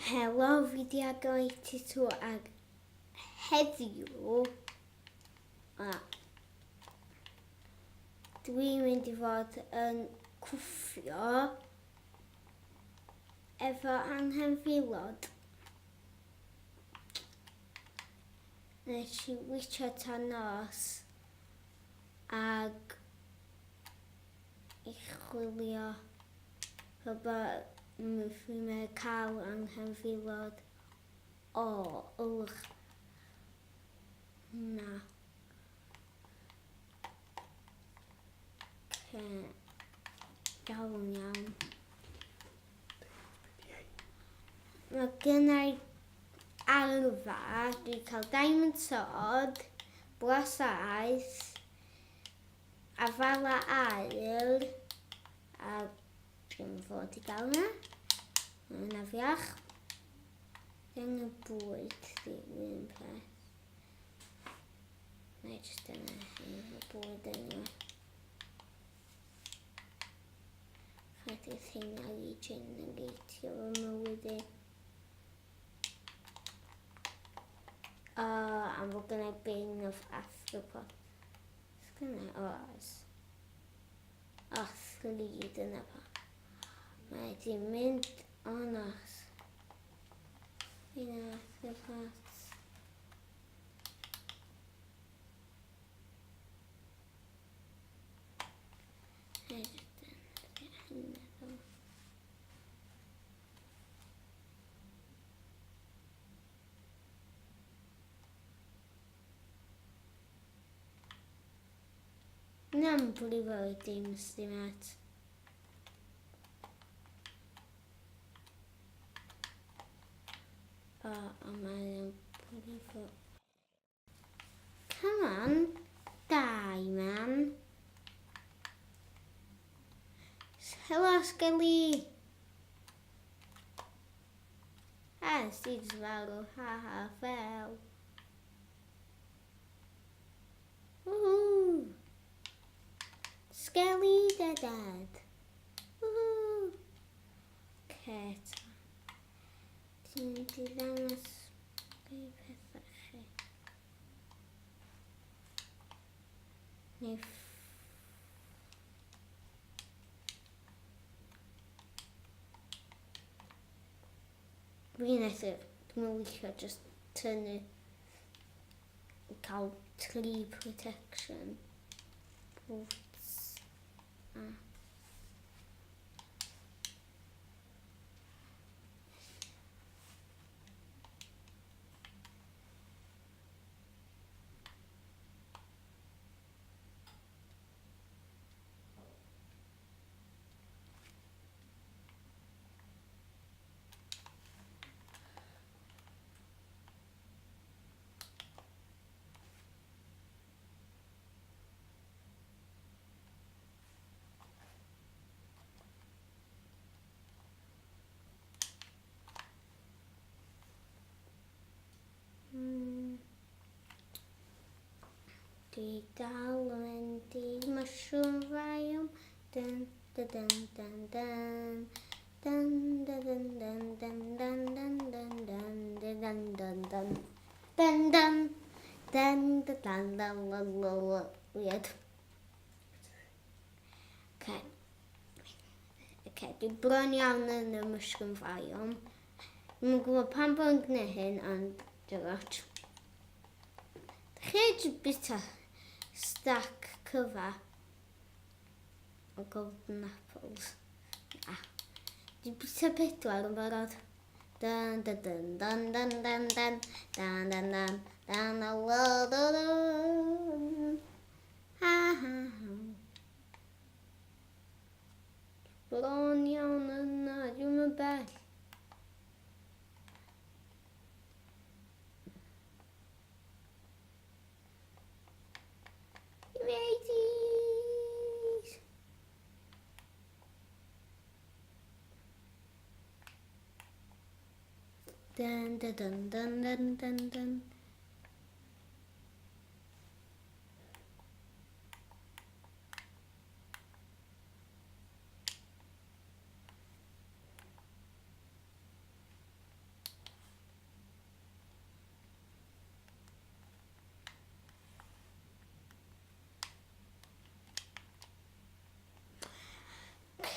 Helo, fi di Ago 82 ag heddiw a dwi'n mynd i fod yn cwffio efo anghenfilod. Nes i witio tan nos ag i chwilio fel bod fi'n cael anghenfilod o ylch na. Ce, iawn iawn. Mae gennau arfa, dwi'n cael diamond sword, brass ice, Afala aur, a dwi'n fod i gael yna. Mae'n afiach. Dwi'n angen bwyd, ddim un peth. Na i jyst yna hyn o bwyd anyway. Rhaid i'r hyn a regeneratio fy mywyd i. O, am fod gennau Bane of Arthropod. Sgynna, o, oes. O, three, dyna pa. Mae di mynd o nos. Bane of Arthropods. Hynny. Na'n brifo i dim stimat. O, a mae'n brifo. Come on, die man. Hello, Skelly. Ha, ti jyst farw. Ha ha, fel. Woohoo! Skelly the dead. Woohoo! Kate. Ti'n mynd i ddangos rhai pethau chi. Neu Fi'n eitha, dwi'n licio just tynnu, cael tree protection boots. A. Dwi dal yn mynd i mushroom biome. Dun, dun, dun, dun, dun. Dun, dun, dun, dun, dun, dun, dun, dun, dun, dun, dun, dun, dun. Dun, dun. Dun, dun, dun, dun, dun, dun, dun. Weird. Okay. Okay, dwi bron iawn yn y mushroom biome. Dwi'm yn gwybod pam bod yn gwneud hyn, ond dwi'n ots. Chi wedi bita stack cyfa o golden apples? Na. Dwi bita pedwar yn barod. Dun dun dun dun dun dun dun dun dun dun dun dun dun dun. Ha ha ha. Bron iawn yna, dwi'm yn bell. Ladies! Dun dun dun dun dun dun dun.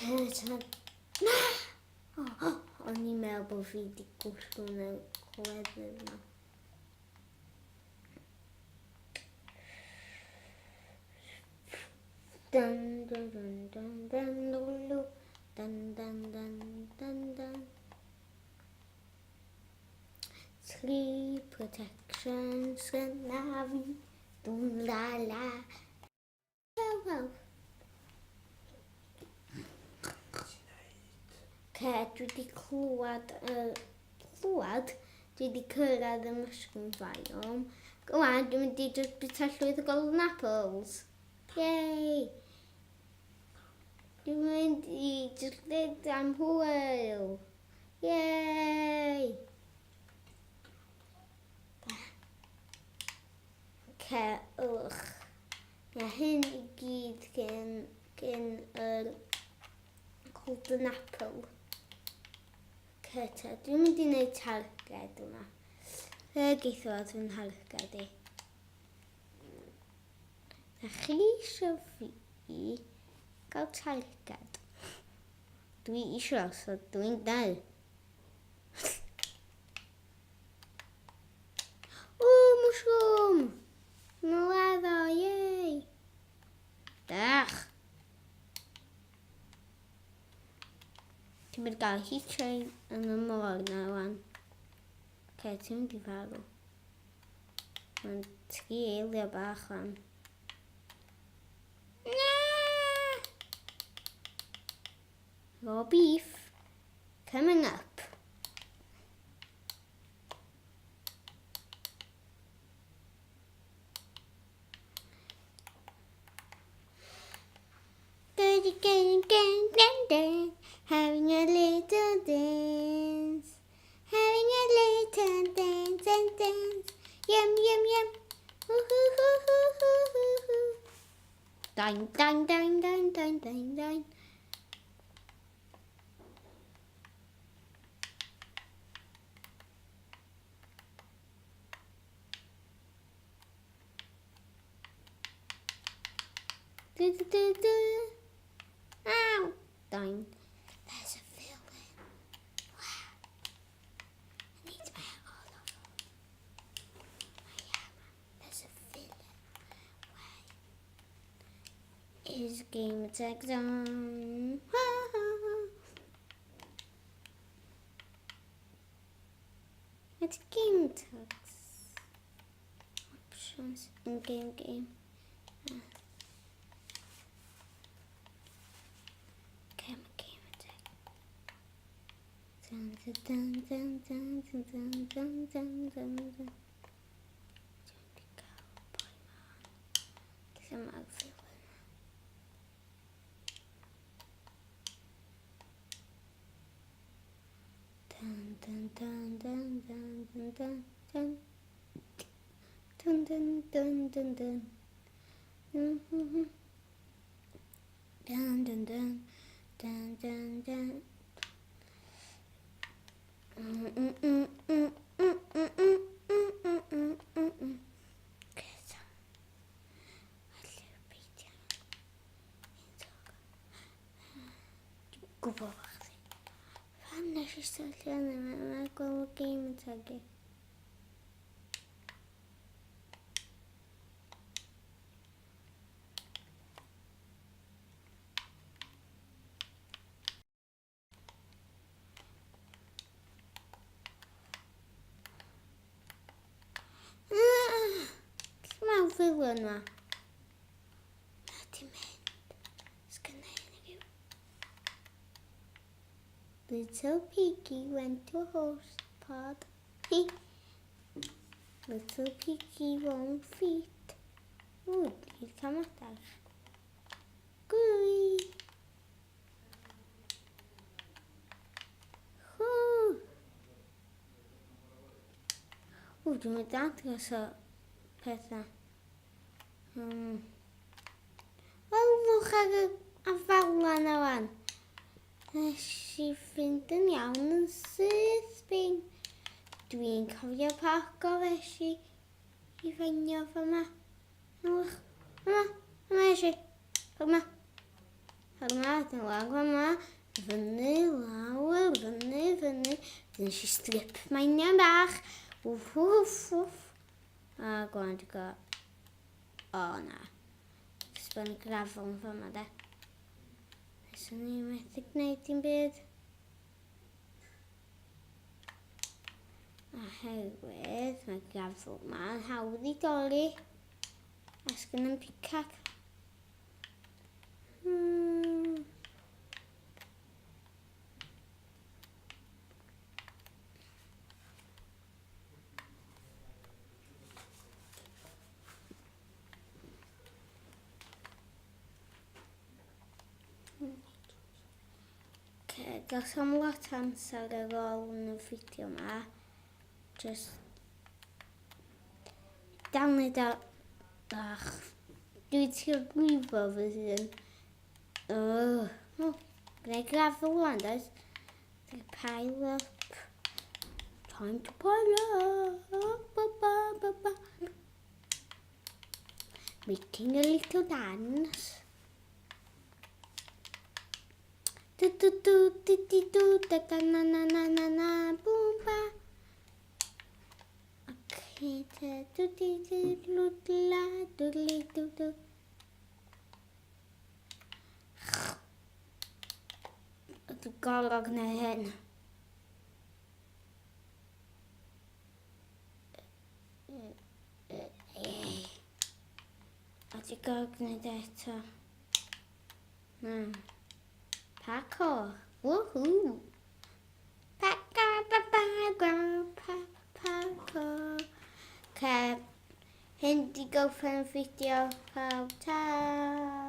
Na! Oh, o'n i'n meddwl bod fi wedi gwllwng y gleddyf yma. Dun dun dun dun dun dun dun dun dun dun dun dun. Tree protection sgynna fi. Dwn la la. Wel, wel. Ce, dwi wedi clywed y... Clywed? Dwi wedi cyrraedd y mushroom biome. Rwan, dwi'n mynd i just bita llwyth o golden apples. Yay! Dwi'n mynd i just dweud am hwyl. Yay! Cerwch. Mae hyn i gyd gen, gen yr golden apple. Cyta, dwi'n mynd i wneud targed yma. Fe geith fod fy nharged i. Da chi eisiau fi gael targed? Dwi eisiau, so dwi'n dau. O, mushroom! Mae'n laddo, yay! Dach! Ti'n mynd gael heat train yn y môr na rwan. Oce, okay, ti'n mynd i farw. Mae'n tri eilio bach rwan. Na! Raw beef. Coming up. Having a little dance. Having a little dance and dance. Yum, yum, yum. Hoo, hoo, hoo, hoo, hoo, hoo, hoo. Dine, dine, dine, dine, dine, dine, dine. Du, du, du, du. Ow! Dine. There's a villain. Wow. I need my all of them. There's a villain. Where is game attack zone? It's game tags. Options in game game. Game game attack. Dun dun dun dun dun dun dun dun dun dun. Dwi'n di cael boi ma. Lle mae'r villain? Dun dun dun dun dun dun dun dun. Dun dun dun dun dun. Dun dun dun dun dun dun. Mm, mm, mm, mm, mm, mm, mm, mm, mm, mm, mm. Okay, so. Felly, beidio. Dwi'n gwybod bod chdi. Pam nes i syllu yna, mae'n gweld game yn tagu. Lle mae'r villain ma? Na ti mynd. Sgynna i unrhyw. Little piggy went to horse pod. Little piggy won't feet. Ww, dwi'n cael madarch. Gwy. Hw. Ww, dwi'n mynd adres o pethau. Wel, lwch ar y afala na wan. Nes i fynd yn iawn yn syth bin. Dwi'n cofio pa gofes i i fenio fyma. Ewch, yma, yma eisiau, yma. Ffordd yma, dyn lawr yma, fyny, lawr, fyny, fyny. Dyn nes i strip mainion bach. Wff, wff, wff. A go on, go. O, na. Sbon gravel yn fama, de. Neswn ni methu gwneud dim byd. Oherwydd mae gravel ma'n hawdd i dorri. A sgyn yn picac. Okay, does am lot amser ar ôl yn y fideo yma. Just download a... Ach, dwi'n trio brifo fy hun. Oh, oh, gwneud gravel wan, does? Pile up. Time to pile up. Ba, ba, ba, ba. Making a little dance. Du du du du du du da da na na na na na boom ba. Okay, da du du du du du la du du du du. Dwi'n gorfod gwneud hyn. A ti'n gorfod gwneud e eto. Na. Parkour. Woohoo! Parkour, pa, pa, pa, pa, parkour. Okay. Hyn di gorffen y fideo. Pawb, ta!